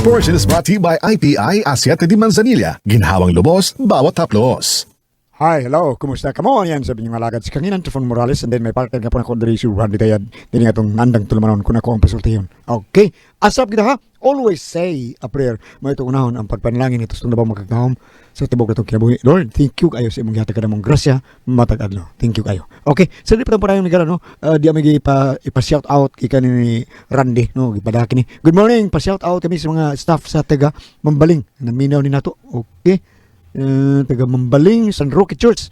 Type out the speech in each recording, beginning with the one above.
Portion is brought to you by IPI Asiete de Manzanilla. Ginhawang lubos, bawat haplos. Hi, hello, kumusta ka mo? Yan, sabi niyo alagad si Kanginan, Trifon Morales, and then may partner nga po na ko diri si Randy Dayad. Dini nga itong nandang tulumanon kung ako ang pasultiyon. Okay, asap kita ha? Always say a prayer. May itong unahon ang pagpanalangin ito sa nabang makagahom sa tibok itong kinabuhi. Lord, thank you kayo sa imong gihatag kanamong grasya matag adlaw. Thank you kayo. Okay, sa di pa tayo ni no? Di ami ipa ipa-shout out kay kani ni Randy, no? Gipadaki ni. Good morning, pa-shout out kami sa mga staff sa taga Mambaling. Naminaw ni nato. Okay. Taga Mambaling, San Roque Church.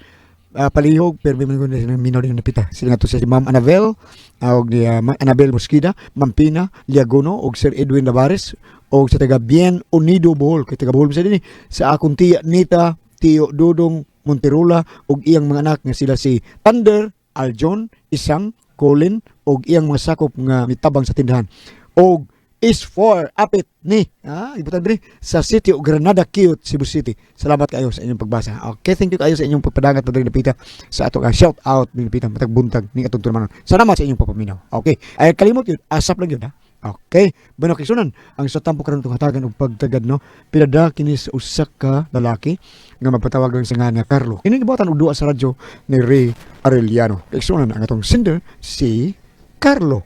Palihog pero may mga minaw din napita. Sila nga to si Ma'am Anabel, og ni Ma'am Anabel Mosquida, Ma'am Pina Liagono og Sir Edwin Lavares og sa taga Bien Unido Bohol kay taga Bohol sa dinhi sa akong tiya Nita, Tio Dudong Monterola og iyang mga anak nga sila si Thunder, Aljon, Isang, Colin og iyang mga sakop nga mitabang sa tindahan. Og is for apit ni ibutan diri sa City of Granada Cute, Cebu City. Salamat kayo sa inyong pagbasa. Okay, thank you kayo sa inyong pagpadangat padring napita sa atong shout out ni Napita matag buntag ni atong tulumanon. Salamat sa inyong pagpaminaw. Okay, ay kalimot yun, asap lang yun ha. Okay, bueno kisunan ang sa tampo karon itong hatagan og pagtagad no. Pinada kini sa usa ka lalaki nga magpatawag lang sa nga nga Carlo. Kini gibuhatan og duwa sa radyo ni Ray Arellano. Kisunan ang atong sender si Carlo.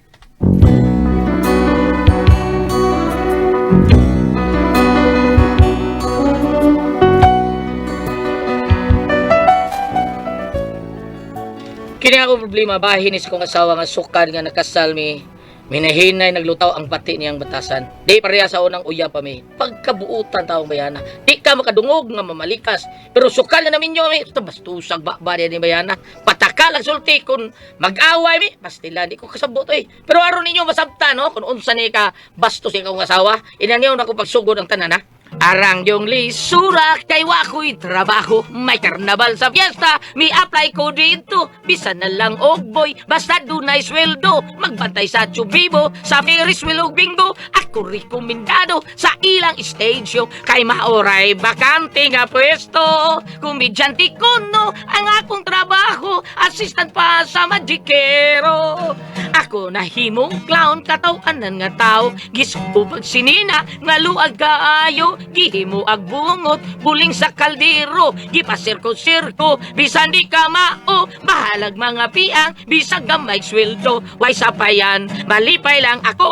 Kini ako problema bahin is kong asawa nga sukad nga nakasal mi. Minahinay naglutaw ang pati niyang batasan. Di pareha sa unang uya pa mi. Pagkabuutan taong bayana. Di ka makadungog nga mamalikas. Pero sukal na namin mi. Ito bastusag ba ba ni bayana. Patakal ang sulti kung mag-away mi. Bastila di ko kasabot eh. Pero aron ninyo masabta no kung unsa ni ka bastos ikaw ng asawa. Ina niyo na ko pagsugod ang tanan ha. Arang yung lisura kay wako'y trabaho. May karnabal sa fiesta, mi apply ko dito. Bisan na lang og boy, basta dunay sweldo. Magbantay sa chubibo, sa Ferris wheel og bingo. Ako rekomendado sa ilang stage show. Kay maoray bakante nga pwesto. Komedyante ko no, ang akong trabaho. Assistant pa sa magikero. Ako nahimong clown, katawanan nga tao. Gisubag sinina, nga luag kaayo. Gihimo ag bungot, buling sa kaldero. Gipasirko-sirko, bisan di ka mao. Bahalag mga piang, bisag gamay sweldo. Way sapayan, malipay lang ako.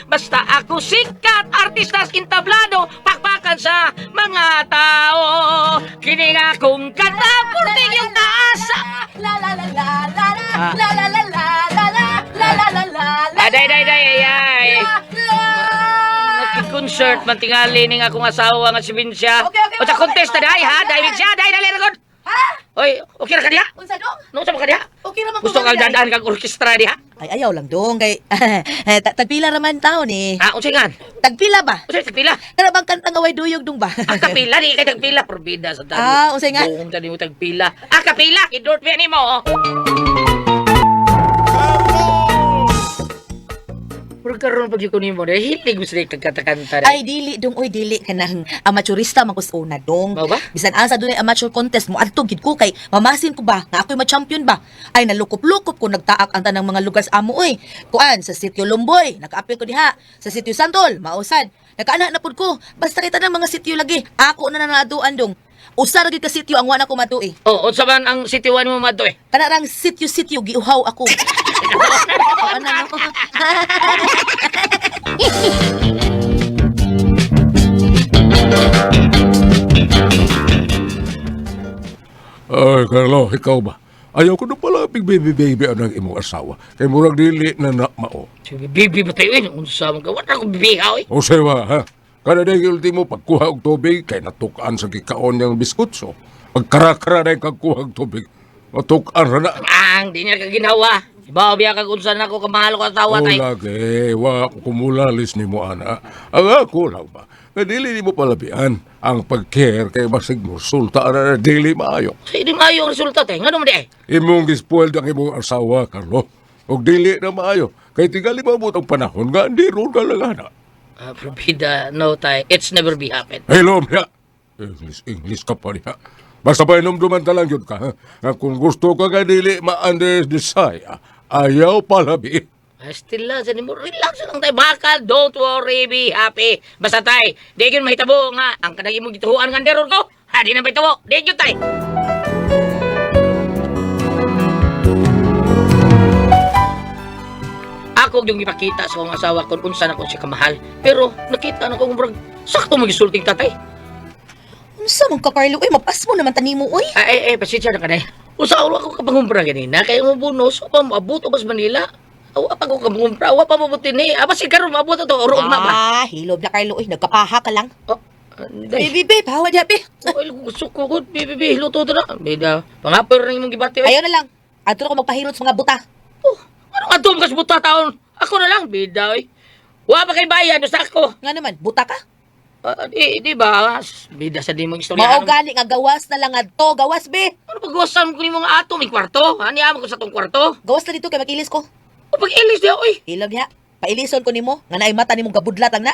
Basta ako sikat, artistas intablado. Pakpakan sa mga tao. Kini nga kung kanta, purting yung taas. La la la la la la Ah. la la la la la la la la la la la Aday, day, day, ay, ay. la la. Nagki-concert man tingali ning akong asawa nga si Vincia. Okay, O sa okay, contest na okay, day ha, okay, day okay. Vincia, day dali ra gud. Ha? Oy, okay ra ka diha? Unsa dong? No sa ka diha? Okay ra man Gusto ko kang man, day. dandaan kag orkestra diha? Ay ayaw lang dong kay tagpila ra man taon eh. Ah, unsay ngan? Tagpila ba? Unsay tagpila? Kana bang kanta nga way duyog dong ba? Ah, kapila di kay tagpila porbida sa tani. Ah, unsay nga? Buong tani mo tagpila. Ah, kapila kidort mi nimo. Oh. Pero karon pag ko nimo, dahil hilig mo sila kagkatakanta. Ay dili dong oy dili kanang amateurista man kus una dong. Mao ba? Bisan asa dunay amateur contest mo adto gid ko kay mamasin ko ba nga ako'y ma-champion ba. Ay nalukop-lukop ko nagtaak ang tanang mga lugar sa amo oy. Kuan sa sitio Lumboy, nakaapil ko diha. Sa sitio Santol, mausad. Nakaana na pud ko. Basta kay tanang mga sitio lagi. Ako na nanaduan dong. Usa ra gid ka sitio ang wa na ko matuoy. Oh, unsa man ang City One mo madto eh? Kana rang sitio-sitio giuhaw ako. Oo, ano, no? Ay, Carlo, ikaw ba? Ayaw ko na pala big baby baby ang imong asawa. Kay murag dili na na mao. Si bibi ba tayo eh? Unsa man ka? Wala akong bibihaw eh. O sewa, ha? Kada day ultimo pagkuha og tubig kay natukan sa gikaon niyang biskutso. Pagkarakara day kagkuha og tubig, matukan ra na. Ang di niya ka ginawa. Ibaw biya kag unsa na ako kamahal ko asawa O tay. lagi, wa ko kumulalis ni mo ana. Ang ako lang ba? Na dili nimo palabian ang pag-care kay basig mo sulta ra na dili maayo. Sa di maayo ang resulta tay. Ngano man di ay? Imong gispoiled ang imong asawa, Carlo. Og dili na maayo. Kay tingali maabot ang panahon nga hindi ron ka lang ana. Ah, probida, no tay. It's never be happen. Hello, niya. English, English ka pa niya. Basta pa inom ta lang yun ka. Ha? Nga kung gusto ka ka dili ma-under desire, ayaw palabi. Ay, still lang, sa nimo, relax lang tayo. Bakal, don't worry, be happy. Basta tay, di yun mahitabo nga. Ang kanang imong gituhuan nga anderon ko. Ha, di na mahitabo. Di yun tay. Ako yung ipakita sa akong asawa kung unsa na ko siya kamahal. Pero nakita na ko murag sakto magisulting tatay. Unsa man ka Carlo oy, mapasmo naman tanimo oy. Ay, ay, pasensya na ka na. Usa ulo ako kapangumpra ganina, kaya mo bonus, pa maabot o Manila. Awa pa ko kapangumpra, awa pa mabuti ni. Aba si karon maabot to, oro na ba? Ah, hilob na Carlo oy, nagkapaha ka lang. Oh, anday. Baby, babe, hawa diha be. Oy, gusto ko ko, baby, baby, luto to na. Bida, pangaper na imong gibati. Oy. Ayaw na lang. Adto na ko magpahirot sa mga buta. Oh, ano ka to kas buta taon? Ako na lang, bida, oy. Wa pa kay bayan, basta ako. Nga naman, buta ka? Ah, di ba? Bida sa di mong istorya. Mao gani nga gawas na lang adto, gawas be. Ano pagwasan ko ni mga ato, may kwarto? Ani amo ko sa tong kwarto? Gawas na dito kay makilis ko. O pag-ilis diya, oy. Hilob diha. Pailison ko nimo nga naay mata nimong gabudlat lang na.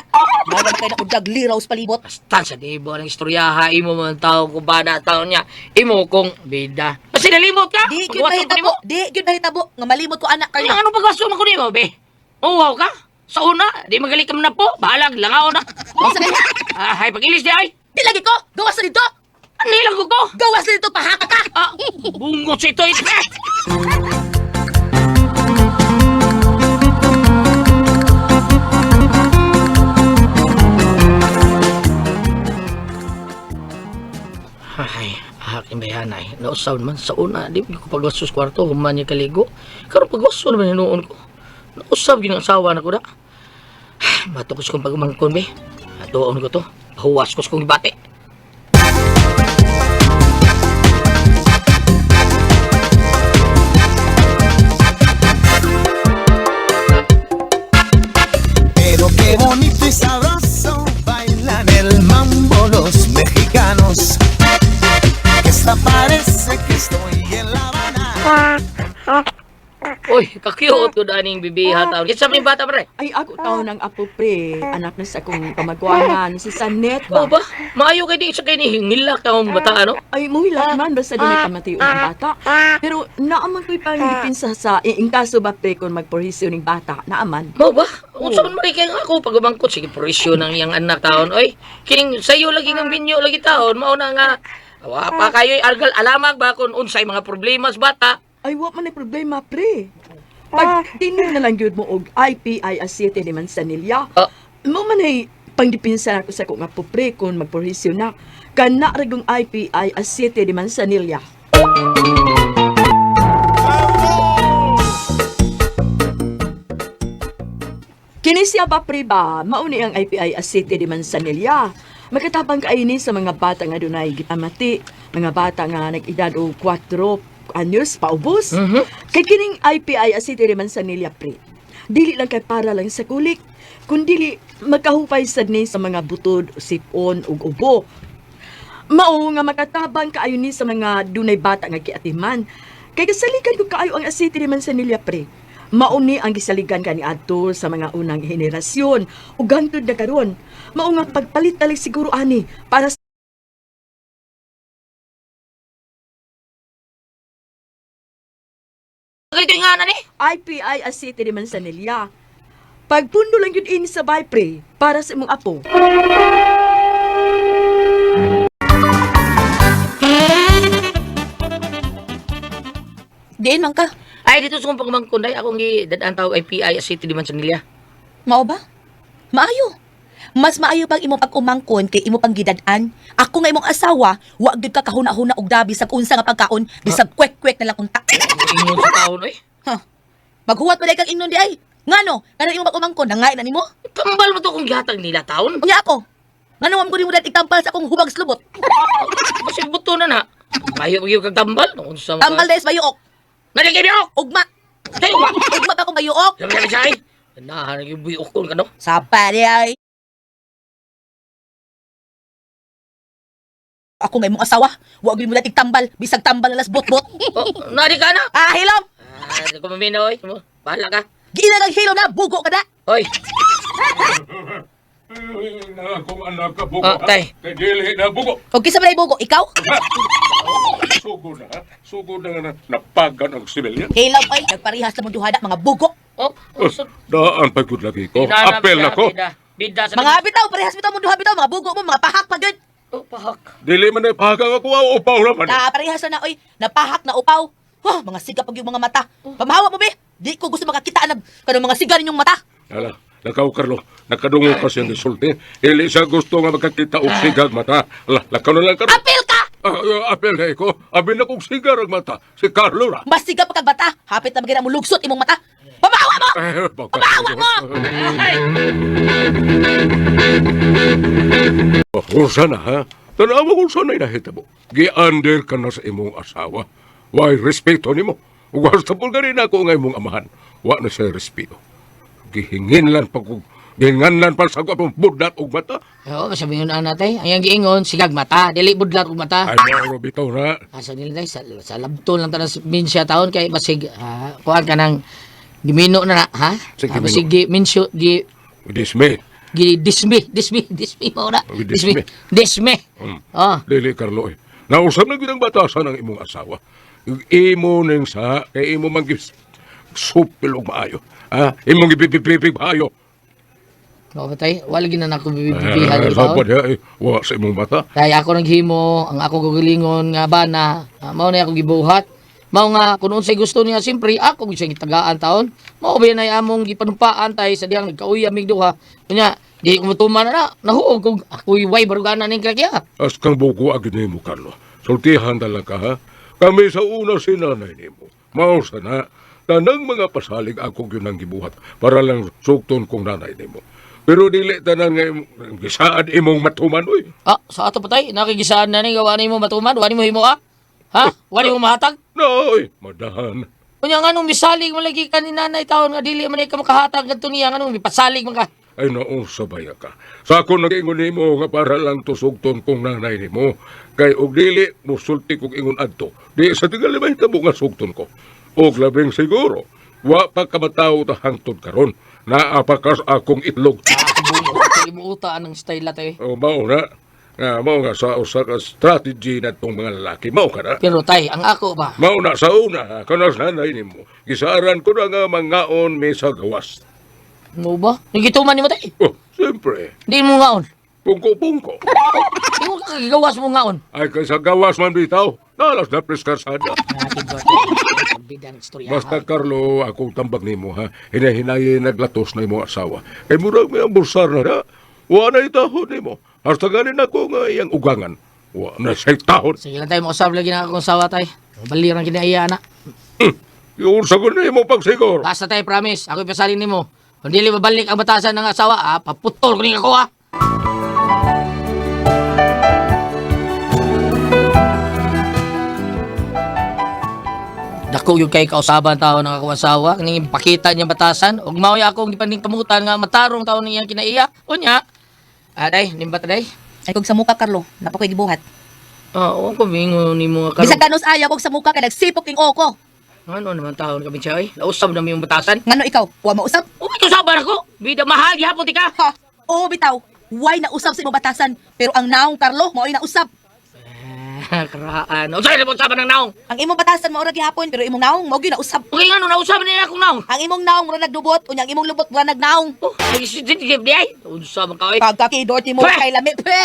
Mao man kay nakudag liraw sa palibot. Basta sa di ba ng istorya ha, imo man tao ko ba na tao niya, imo kong bida. Kasi nalimot ka? Di gyud Pagwasan ko nimo. mahitabo, di gyud mahitabo nga malimot ko anak Kaya Carlo. ano pagwasan ko nimo, be? Uwaw ka? Sa una, di magaling ka na po. Bahalag, langaw na. Unsa kay? Ah, hay, pag-ilis di ay. Di lagi ko, gawas na dito. Ano ilang ko ko? Gawas na dito pahaka ka. Ah, bungot sa ito. Eh! Ay, aking bayanay. Nausaw naman sa una. Di ko pagwasos kwarto, human niya kaligo. Karon pagwaso naman hinuon ko. Nausab yun ang asawa na ko na. Matukos kong pagumangkon, be. Atuon ko to. Huwas ko sa kong ibate. Pero qué bonito y sabroso bailan el mambo los mexicanos. Que esta parece que estoy en La Habana. Uy, kakyot ko daning bibiha taon. Kinsa man yung bata pre? Ay, ako taon ang apo pre. Anak na sa akong kamagwangan, si Sanet Oo ba? ba? Maayo kay di sa kay ni hingilak taong bata ano? Ay, muhilat man, basta doon ay pamation ang bata. Pero naaman ko'y pangipinsa sa in kaso ba pre kung magporhisyo ning bata, naaman. Mao ba? Unsa man mari kay nga ako pag umangkot sige presyo ng iyang anak taon. Oy, kining sayo lagi ng binyo lagi taon mao na nga wa pa kayo argal alamag ba kung unsay mga problema sa bata. Ay, wa man ay problema pre. Pag tinig na lang yun mo og IPI Asiete ni Manzanilla, mo man ay pangdipinsa ako sa akong apo pre kung magporhisyo na. Kana ragong IPI Asiete ni Manzanilla. Kini siya ba pre ba, mauni ang IPI Asite di Manzanilla. Makatabang kaini sa mga bata nga dunay gitamati, mga bata nga nag-edad og 4 anyos paubos. Kay kining IPI Asite di Manzanilla pre. Dili lang kay para lang sa kulik, kundili makahupay sad ni sa mga butod, sipon ug ubo. Mao nga makatabang kaayo ni sa mga dunay bata nga giatiman. Kay kasaligan ko kaayo ang Asite ni Manzanilla pre. Mao ni ang gisaligan kaniadto sa mga unang henerasyon ug hangtod na karon. Mao nga pagpalit talig siguro ani para Ganito yung nga na ni. IPI Asite ni Manzanilla. Pagpundo lang yun ini sa bay pre para sa imong apo. Diin man ka. Ay dito sa kong pagmangkon day akong gidadaan tawag IPI City di Manzanilla. Mao ba? Maayo. Mas maayo pang imo pag-umangkon kay imo pang gidad-an. Ako nga imong asawa, wa gyud ka kahuna-huna og dabi sa unsa nga pagkaon, bisag kwek-kwek na lang unta. Ingon sa taon oy. Ha. Maghuwat pa kang ingnon di ay. Ngano? Ngano imo pag-umangkon nangain na nimo? Tambal mo to kung gihatag nila taon. Unya ako. Ngano wa mo nimo dad itampal sa akong hubag slubot? Kasi buto na na. Mayo gyud kag tambal. Unsa man ka? Tambal dahil sa bayuok. Naligay Ugma. Tayo ba? Ugma pa akong bayuok. Sabi sabi say. Nahan yung buyok ko kano. Sapa di ay. Ako nga imong asawa, wa gyud mo dad igtambal, bisag tambal na las bot-bot. Oh, nari ka na. Ah, hilom. Ah, di ko maminaw oy. Bahala ka. Giila kang hilom na, bugo ka na. Hoy, Na akong anak ka bugo. Ah, tay. Kay dili na bugo. O kinsa man ay bugo, ikaw? Sugod na, ha? Sugod na nga na napagan ang sibilyan. Hilom oy, nagparihas na mong duha na mga bugo. Oh, usod. Daan pa gud lagi ko. Apel na ko. Bida, bida sa Mga bitaw, parehas bitaw mo duha bitaw, mga bugo mo, mga pahak pa gyud. Oh, pahak. Dili man ay pahagang ako, ah, upaw naman. Na parehas na oy, napahak na upaw. Wah, mga siga pag yung mga mata. Pamahawa mo be. Di ko gusto makakita nag kanang mga siga ninyong mata. Ala, lakaw Carlo, nakadungog ka siyang gisulti. Dili siya gusto nga makakita og sigag mata. Ala, lakaw na lang Carlo. Apil ka! Ah, ah, apel na ko. Abi na kong sigar ang mata. Si Carlo ra. Mas siga pa kag bata. Hapit na magina mo lugsot imong mata. Pamahawa mo! Eh, baka. Pamahawa mo! Unsa na ha? Tanawa kung saan ay nahitabo. Gi-under ka na sa imong asawa. Why respeto nimo? Ug hasta po gani na ako nga imong amahan. Wa na siya respeto. Gihingin lang pa kung gihingan pa sa akong budlat og mata. Oo, sabi yun ana tay. Ang iyang giingon, sigag mata, dili budlat og mata. Ay, mao bitaw na. Asa nila tay sa labton lang tanan minsya taon kay basig kuan ka nang gimino na na, ha? Sige, Ah, basig gi minsyo gi Dismay. gi dismi dismi dismi mao na. Gi-dismi. Dismi. Mm. Oh, Dili, Carlo eh. Nausap na gyud ang batasan ang imong asawa. Imo ning sa, kay imo man gis supil og maayo. Ha? Imong gipipipipig maayo. mao ba tay? Wala gid na nako bibibihan Eh, ni taon. sabad, eh, wa sa imong mata. Kaya ako naghimo, ang ako gagalingon nga bana, mao na akong gibuhat. Mao nga kun unsay gusto niya siyempre ako gyud siya gitagaan taon. Mao ba nay among gipanumpaan tay sa dihang nagkauya mig duha. Unya di ko motuman na na, nahuog kog ako'y way barugana ning krakya. As kang buko agad nimo, Carlo. Sultihan talaga, ha? Kami sa una sinanay nimo. Mao sana, tanang mga pasalig ako gyud ang gibuhat para lang sukton kong nanay nimo. Pero dili tanan nga gisaad imong matuman, uy. Ah, sa ato pa tay, nakigisaan na ni gawa nimo matuman, wa nimo himo ah. Ha? Wa nimo mahatag? Noy, madahan. Unya nganong misalig man lagi ka ni nanay taon nga dili man ka makahatag kadto niya nganong mipasalig man ka. Ay naunsa baya ka. Sa ako nag-ingon nimo nga para lang tusugton kong nanay nimo. Kay og dili musulti kog ingon adto. Di sa tingali mahitabo nga sugton ko. Og labing siguro, wa pa ka matawo ta hangtod karon. Naa pa kas akong itlog. Ah, imuuta ang style la tay. O mao na. Nga mao nga sa usa ka strategy na tong mga lalaki. Mao ka na. Pero tay, ang ako ba? Mao na sa una, kanas nanay nimo. Gisaran ko na nga mangaon mi sa gawas. Mo ba? Nagituman nimo tay. Oh, siyempre. Di mo ngaon. Pungko-pungko. Di mo kagawas mo ngaon. Ay kay sa gawas man bitaw. Nalas na preskarsada. Bida ng istorya. Basta Carlo, akong tambag nimo ha. Hinahinayi naglatos na imong asawa. Kay murag may ambursar na na. Wa na itahon nimo. Hasta ganin ako nga iyang ugangan. Wa na siya'y tahon. Sige lang tayo, mausap lagi na akong sawa tay. Bali lang kinaiya na. Yung sagot na imo pagsiguro. Basta tayo, promise. Ako ipasalin nimo. Kung dili mabalik ang batasan ng asawa, paputol ko ning ako ah. Dako yung kay kausaban tao ng akong asawa, ning ipakita niya batasan, ug mao ya akong gipaningkamutan nga matarong tao niyang kinaiya. Unya, aday, nimbat aday. Ay kog sa muka Carlo, napakoy gibuhat. Ah, oo ko mingon nimo nga karon. Bisag kanos ayaw kog sa muka kay nagsipok king oko. Ano naman taon kami siya oy? Nausab na mi yung batasan. Ngano ikaw, wa mausab? Umi kausaban ako. Bida mahal gihapon ti ka. Ha. Oo bitaw. Way nausab sa imong batasan, pero ang naong Carlo mao'y nausab. Ah, karaan. Unsay na usapan ng naong? Ang imong batasan mao ra gihapon, pero imong naong mao gyud nausab. Okay nga, no, nausap niya akong naong. Ang imong naong mura nagdubot, unya ang imong lubot mura nagnaong. Oh, nag-sensitive di ay. Unsa man ka oy. Pagkakidot mo Pwe! kay lami pe.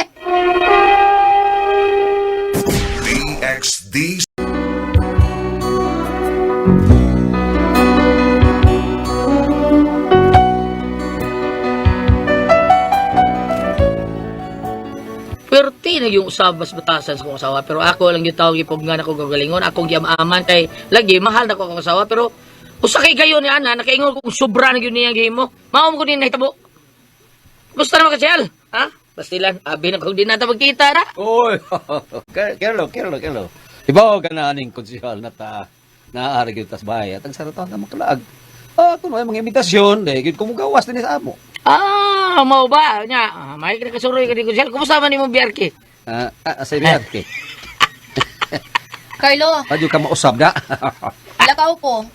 DXD Perti na yung usabas batasan sa kong asawa. Pero ako lang yung tawag ipugnan ako gagalingon. Akong giyamaman kay lagi mahal na ko akong asawa. Pero usa kay gayon ni ana nakaingon kung sobra na gyud niya gihimo. Mao mo ko din nahitabo. Gusto naman kasi al? Ha? Bastilan, abi na kung di na ta magkita na. Oy, Carlo, Carlo, Carlo. Ibaw ka na aning konsihal na ta naaari gyud tas bahay at ang saratan na makalaag. Ah, kuno ay mga imbitasyon, dahil gyud kumugawas din sa amo. Ah, mao ba? Nya, may kasuroy ka di ko. Kumusta man nimo BRK? Ah, ah, sa BRK. Carlo, Adyo ka mausab na. lakaw ko.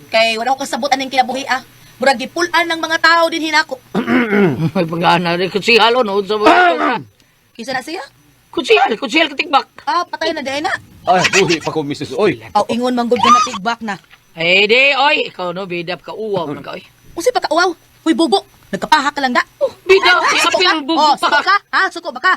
Kay wala ko kasabot aning kinabuhi ah. Murag gipulan ng mga tao din hinako. May pag-ana rin. Kutsihal, no? Unsa ba? Kinsa na siya? Kutsihal, kutsihal katigbak. Ah, patay na dahil na. Ay, buhi pa ko, Mrs. Oy. Aw, ingon man gud na tigbak na. Ay di, oy, ikaw no, bidap ka uwaw man ka, oy. Unsay pagkauwaw? Huy bugo, nagkapaha ka lang da. Oh, bida, Suko iapil ka? ang bugo Oh, pa. suko ka? Ha? Suko ba ka?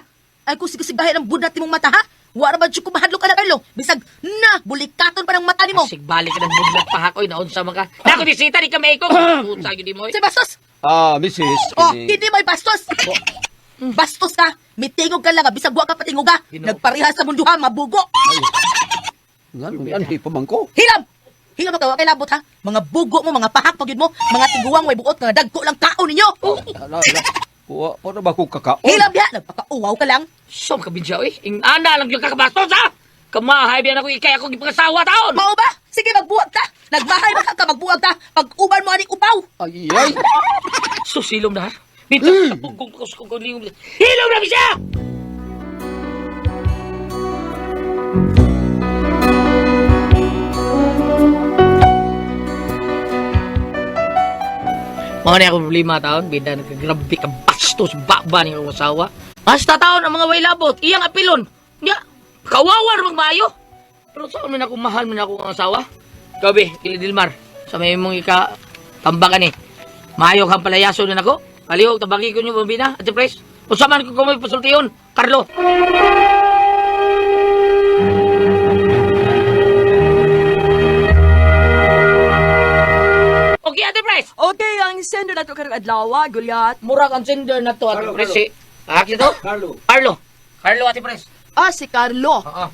Ay kung sigasigbahin ang budat nimong mata ha? Wara ba jud ko mahadlok ka na Carlo? Bisag na bulikaton pa ng mata nimo. Asig balik ka ng budlat pa oy, naunsa man ka. Nako bisita di ka maikog. Puta gyud mo, oy. Say bastos. Ah, Mrs. Oh, kini- hindi may bastos. Bastos ka. Mitingog ka lang, ah. Bisag wa ka patingog ka. Ginoo. Nagpareha sa munduha, mabugo. Ngano, anhi pa man ko. Hilam! Hilam ka, wa kay labot ha. Mga bugo mo, mga pahak pagyud mo, mga tiguang way buot nga dagko lang kaon ninyo. Ala, ala. Wa pa na ba ko kakaon? Hilam diha, nagpakauwaw ka lang. Som ka bidya, oy. Ing ana lang gyud ka kabastos, ha? Kamahay biyan ako ikay ako gipangasawa taon. Mao ba? Sige, magbuwag ta. Nagmahay ba ka ka magbuwag ta? Pag uban mo aning upaw. Ay, ay. Susilom na, ha? Bitaw sa pugong ko sa kong Hilom na siya! Mga na akong problema taon, bida nagkagrabe ka bastos baba ni akong asawa. Basta taon ang mga way labot, iyang apilon. Nya, kawawa ramang maayo. Pero saan man ako mahal man ako ang asawa? Gabi, Gili Dilmar, sa may mong ika tambakan eh. Maayo kang palayaso na nako. Palihog, tabagi ko niyo, Bambina, Ate Pres. Usaman ko kung may pasultiyon, Carlo. Okay, Ate Pres. Okay, ang sender nato karong adlaw, Gulyat. Murag ang sender na to, Ate Carlo, Pres. Carlo. Si, ah, kito? Carlo. Carlo. Carlo, Ate Pres. Ah, si Carlo. Oo.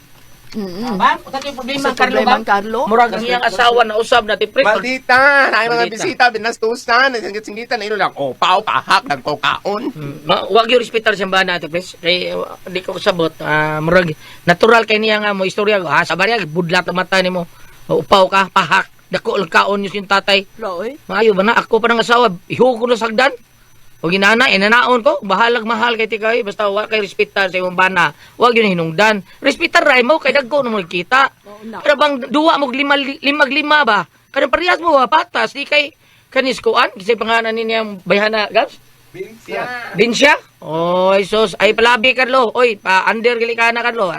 Mm. Ma'am, usa yung problema, Sa Carlo, problema, ma'am. Carlo? Murag ang iyang asawa na usab na, Ate Pres. Maldita! Ay, mga Maldita. bisita, binastusan, singit-singitan, ino lang, opaw, pahak, nagkokaon. Wag yung respetar siyang bana, Ate Pres. Kay, di ko kasabot. Ah, murag, natural kay niya nga mo istorya. Ha, sa barya, budlat ang mata nimo. Upaw ka, pahak. Dako lang kaon yung tatay. Roy. Maayo ba na? Ako pa ng asawa, ihugo na sagdan. O ginana, inanaon ko, bahalag mahal kay tikay, basta wa kay respetar sa imong bana. Wag yun hinungdan. Respetar ray mo kay dagko na mo kita. Oo na. Pero bang duwa mo lima limag lima ba? Kanang parehas mo ba patas di kay kanis kuan kasi pangalan ni niyang bayhana Gabs? Binsya. Binsya? Oy sus, ay palabi Carlo. Oy, pa under gali ka na Carlo.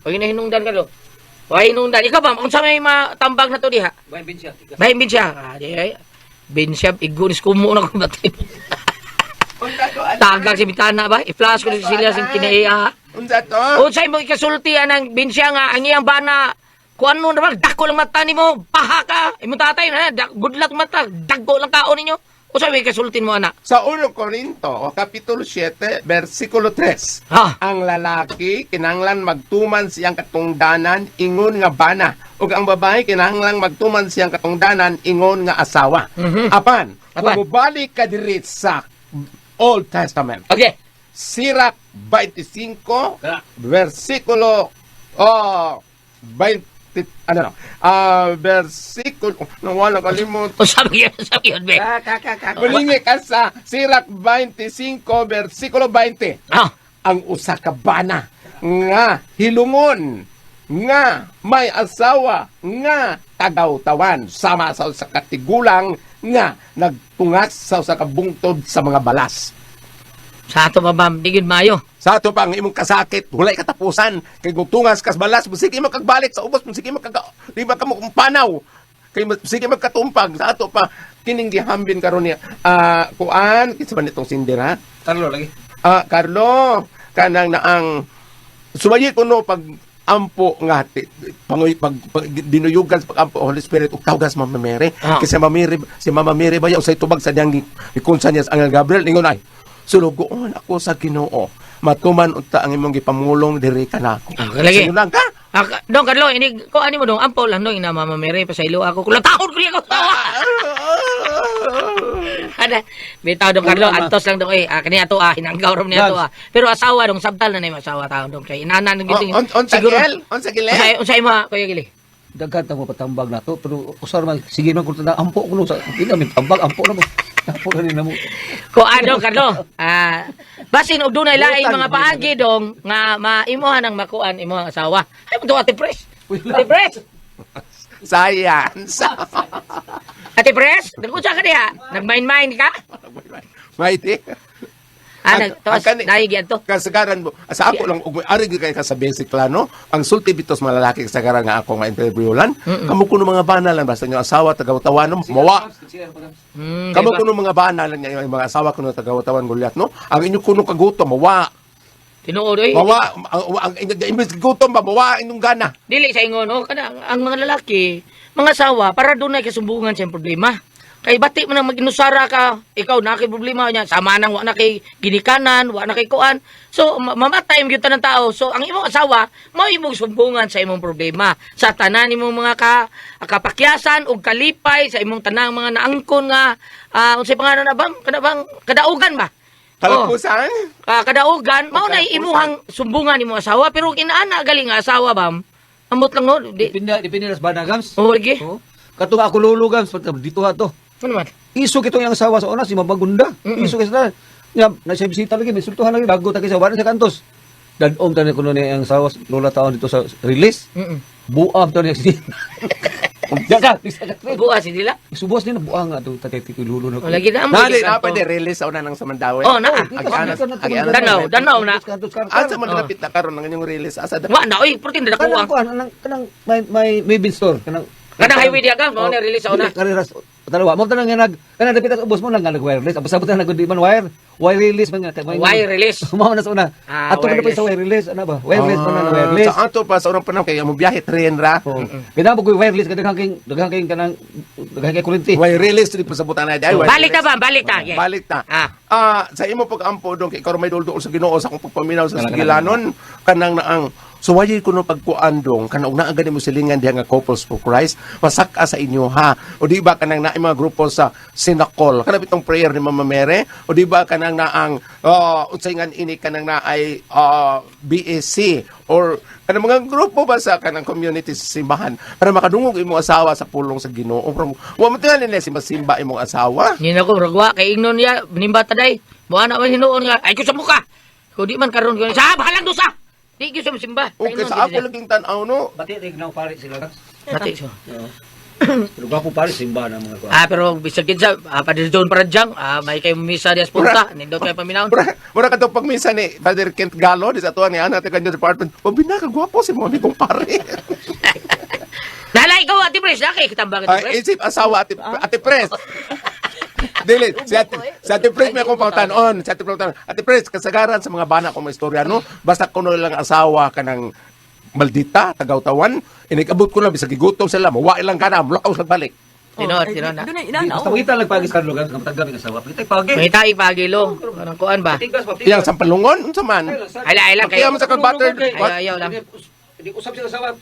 Oy hinungdan Carlo. Oy hinungdan. Ikaw ba unsa may matambag na to diha? Bayan bin siya. Bahin binsya. Ah, di ay. Binsya igunis kumo na ko batay. Unsa to, anak? Tagag si Bitana ba? I-flash ko ni Cecilia sing kinaiya. Unsa to? Unsay mo ikasulti anang binsya nga ang iyang bana kuan mo naman dako lang mata nimo, paha ka. Imong tatay na good luck mata, dagko lang kaon ninyo. Unsay mo ikasultin mo ana? Sa 1 Corinto, Kapitulo 7, versikulo 3. Ha? Ang lalaki kinahanglan magtuman siyang katungdanan ingon nga bana ug ang babae kinahanglan magtuman siyang katungdanan ingon nga asawa. Apan, Apan. kung mobalik ka diri sa Old Testament, Okay. Sirach 25, versikulo oh, 20, ano no, ah, versikulo, nawala kalimot. Unsa mo yun? Unsa mo yun, be? Mulingi ka sa Sirach 25, versikulo 20. Ah, Ang usa ka bana nga hilungon nga may asawa nga tagawtawan sama sa usa ka tigulang nga nagtungas sa usa ka bungtod sa mga balas. Sa ato pa ma'am, di gyud maayo. Sa ato pa ang imong kasakit, walay katapusan. Kay kung tungas kas balas, musige mo kagbalik sa ubos, musige mo kag di ba ka mo panaw. Kay sige magkatumpag sa ato pa kining gihambin karon niya. Ah, kuan kinsa ba nitong sindira? Carlo lagi. Ah, Carlo, kanang naang suwayi kuno pag ampo nga pangoy pag dinuyugan sa pagampo Holy Spirit ug tawgas Mama Mary. Ah. Kasi Mama Mary, si Mama Mary ba usay tubag sa diyang gikunsa niya sa Angel Gabriel ningon ay sulugoon ako sa Ginoo matuman unta ang imong gipamulong diri kanako. Ah, lagi. Sige lang ka. Ah, dong Carlo, ini ko ani mo dong ampo lang dong ina Mama Mary pasaylo ako. Kula taon ko niya ko. Ada, bitaw dong Carlo, antos lang dong eh. Ah, kani ato ah, hinanggaw rom niya ato ah. Pero asawa dong sabtal na na yung asawa taon dong kay inana nang On on on sa gil, on sa gil. Unsay unsay mo Kuya Gili? Daghan ta mo patambag na to pero usar man sige man kun na ampo ko no sa ina mi tambag ampo na mo. Ampo na ni namo. Ko ano Carlo? Ah, basin og dunay laing Butan, mga paagi dong nga maimuha ng makuan imuhang asawa. Ay mo Ate Pres. Ate Pres. Science. Ate Pres, nag-unsa ka diha? Nagmain-main ka? Mighty. Nagtos, naigi ato. Kasagaran mo, sa ako lang, ug ari gyud kay ka sa basic lang, no? Ang sulti bitos mga lalaki kasagaran nga ako nga interviewlan. Kamo kuno mga bana lang basta inyo asawa tagawtawan no, mawa. Kamo Diba? kuno mga bana lang niya yung mga asawa kuno tagawtawan gulyat, no? Ang inyo kuno kagutom, mawa. Tinuod oy. Mawa ang imbes gutom ba mawa inyong gana. Dili sa ingon, oh, kana ang mga lalaki, mga asawa para dunay kasumbungan sa iyang problema. Kay bati man ang maginusara ka, ikaw na kay problema niya, sama nang wa na kay ginikanan, wa na kay kuan. So mamatay gyud ng tao. So ang imong asawa, mao imong sumbungan sa imong problema. Sa tanan imong mga kapakyasan ug kalipay sa imong tanang mga naangkon nga unsay pangalan na bang kana bang kadaugan ba? Oh. Kalapusan? Kadaugan, mao na imuhang sumbungan imong asawa pero inaana galing nga asawa bam. Amot lang no, di. Depende, depende nas bana, Gams. Oh, lagi. Oo. Katong ako lolo, Gams, pagka dito ha to. Ano man? Iso kitong iyang asawa sa una, si Mabagunda. Iso kay sa Nya, nasa bisita lagi, may sultuhan lagi, bago ta kay sa wala sa kantos. Dadom tanin kuno niya ang asawa, lola taon dito sa release. Buam to niya si. Ya ka, Buas hindi la. Subos niya buang nga to tatay ko lolo na. Oh, lagi na Nali na pa de release sa una ng Samandawe. Oh, naa. Ag-anas. Danaw, danaw na. Asa man napit na karon ang inyong release? Asa da? Wa na oy, protein na Kanang kuha. kuan, kanang kanang may bin store, kanang Kanang highway diya ka, mao na release sa una. Kariras dalawa mo tanang nga nag kanang dapit sa ubos mo lang nga nag wireless. Abos sabot na nag di man wire. Wire release man nga. Wire release. Mao na sa una. Ah, Ato ka na pa wireless. sa wire release ano ba? Wireless man na wireless. Sa ato pa sa unang panahon kay mo biyahe tren ra. Oh. Kaya mo wireless kay daghang king kanang daghang kay kuryente. Way release di pa sa butan na ay. Balik ta ba? Balik ta. Yeah. Balik ta. Ah. Sa imo pag-ampo dong kay ikaw may duldul sa Ginoo sa akong pagpaminaw sa Sigilanon kanang naang suwayi kuno pagkuan dong kanang naa gani mo silingan diha nga Couples for Christ masaka sa inyo ha o di ba kanang naa mga grupo sa Sinakol kanang bitong prayer ni Mama Mary o di ba kanang naang unsay nga ini kanang naay BAC or kanang mga grupo ba sa kanang community sa simbahan para makadungog imong asawa sa pulong sa Ginoo. Pero wa man tingali nila si masimba imong asawa. Ni na ko ragwa kay ingnon niya nimba ta day. Mo ana man hinuon nga ay ko sa muka. Kung di man karon ko sa bahalang dusa. Di gyud sa simba. Okay, sa ako laging tan-aw no. Bati tignaw pare sila. Mati so. Pero gwapo pare simba na mga kuan. Pero bisag kinsa, Padre John Paradyang, may kayo misa diya sa punta, nindot kayo paminawon. Mura ka daw pagmisa ni Father Kent Galo di sa tuwa ni Ana taga department. O binaka gwapo si mga amigong pare. Nala ikaw Ate Pres, na kay kitambang Ate Pres. Ay, isip asawa Ate Pres. Dili, si Ate Pres may akong pangtan-on. Si Ate Pres, Ate Pres, kasagaran sa mga bana ko mga istorya, no? Basta kuno lang asawa ka ng maldita, tagawtawan, inikabot ko lang, bisag gigutom sila, mawa ilang ka na, mulakaw sa balik. Tinod, tinod na. Doon na inana. Basta makita lang pagi sa lugar, kapag gabi asawa. Pakita pagi. May tayo pagilo. Anong kuan ba? Tigas pa. Iyang sampalungon, unsa man? Ay, ay lang Kaya kayo. mo sa butter. Ayaw, ayaw lang. Hindi usab siya asawa.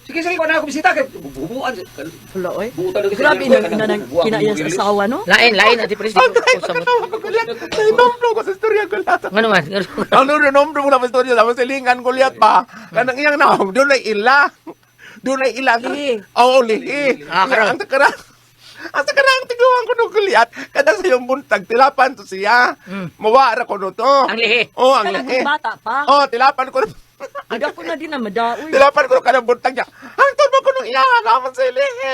Sige, sige, wala ako bisita kay bubuan. Wala, oy. Buutan lagi sa Grabe inyo, na na bubuan, kinaiyan sa bubuan. asawa, no? Lain, lain Ate Pres. Di ko usab. Nakatawa ko Goliath. Nainomno ko sa istorya Goliath. Ngano man? Ano na mo na sa istorya sa silingan Goliath pa. Kanang iyang naong doon ay ila. Doon ay ila. Lihi. Oo, lihi. Ah, karon. Ang takara. Ang takarang tiguan ko no Goliath. Kada sa iyong buntag tilapan to siya. Mawara ko no to. Ang lihi. Oo, ang Kanang lihi. bata pa. Oo, tilapan ko. Aga ko na din na madaoy. Tilapan ko kanang buntag niya. Ang turbo ko nung iya naman sa lihi.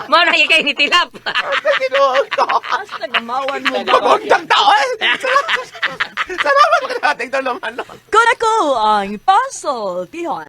Mo na ikay ni Tilap. Ang Ginoo ko. Asa gamawan mo ba? Mabuntag tao eh. Salamat. Salamat mga dating naman. Kung ako ang Puzzle Tihon.